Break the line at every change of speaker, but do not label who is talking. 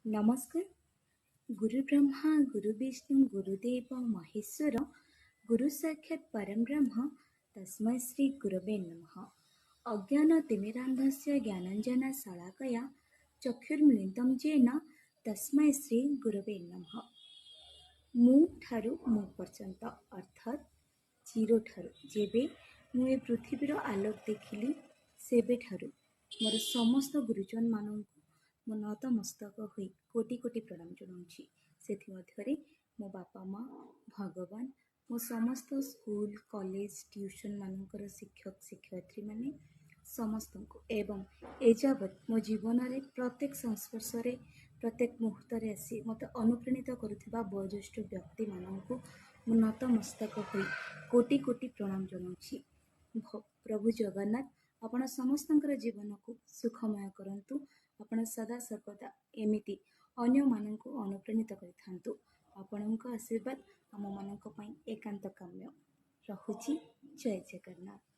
ନମସ୍କାର। ଗୁରୁ ବ୍ରହ୍ମା, ଗୁରୁ ବିଷ୍ଣୁ, ଗୁରୁଦେବ ମହେଶ୍ୱର, ଗୁରୁ ସାକ୍ଷାତ ପରମ ବ୍ରହ୍ମ, ତସ୍ମୈ ଶ୍ରୀ ଗୁରବେ ନମଃ। ଅଜ୍ଞାନ ତିମିରାନ୍ଧସ୍ୟ ଜ୍ଞାନାଞ୍ଜନ ଶଳାକୟା, ଚକ୍ଷୁର୍ମିଳିତಂ ଯେନ ତସ୍ମୈ ଶ୍ରୀ ଗୁରବେ ନମଃ। ମୁଁ ଠାରୁ ମୁଁ ପର୍ଯ୍ୟନ୍ତ, ଅର୍ଥାତ୍ ଜିରୋ ଠାରୁ, ଯେବେ ମୁଁ ଏ ପୃଥିବୀର ଆଲୋକ ଦେଖିଲି, ସେବେଠାରୁ ମୋର ସମସ୍ତ ଗୁରୁଜନମାନଙ୍କୁ ମୁଁ ନତମସ୍ତକ ହୋଇ କୋଟି କୋଟି ପ୍ରଣାମ ଜଣାଉଛି। ସେଥିମଧ୍ୟରେ ମୋ ବାପା ମା, ଭଗବାନ, ମୋ ସମସ୍ତ ସ୍କୁଲ, କଲେଜ, ଟ୍ୟୁସନ୍ ମାନଙ୍କର ଶିକ୍ଷକ ଶିକ୍ଷୟିତ୍ରୀମାନେ ସମସ୍ତଙ୍କୁ ଏବଂ ଏଯାବତ୍ ମୋ ଜୀବନରେ ପ୍ରତ୍ୟେକ ସଂସ୍ପର୍ଶରେ, ପ୍ରତ୍ୟେକ ମୁହୂର୍ତ୍ତରେ ଆସି ମୋତେ ଅନୁପ୍ରାଣିତ କରୁଥିବା ବୟୋଜ୍ୟେଷ୍ଠ ବ୍ୟକ୍ତିମାନଙ୍କୁ ମୁଁ ନତମସ୍ତକ ହୋଇ କୋଟି କୋଟି ପ୍ରଣାମ ଜଣାଉଛି। ପ୍ରଭୁ ଜଗନ୍ନାଥ ଆପଣ ସମସ୍ତଙ୍କର ଜୀବନକୁ ସୁଖମୟ କରନ୍ତୁ। ଆପଣ ସଦା ସର୍ବଦା ଏମିତି ଅନ୍ୟମାନଙ୍କୁ ଅନୁପ୍ରାଣିତ କରିଥାନ୍ତୁ। ଆପଣଙ୍କ ଆଶୀର୍ବାଦ ଆମମାନଙ୍କ ପାଇଁ ଏକାନ୍ତ କାମ୍ୟ। ରହୁଛି, ଜୟ ଜଗନ୍ନାଥ।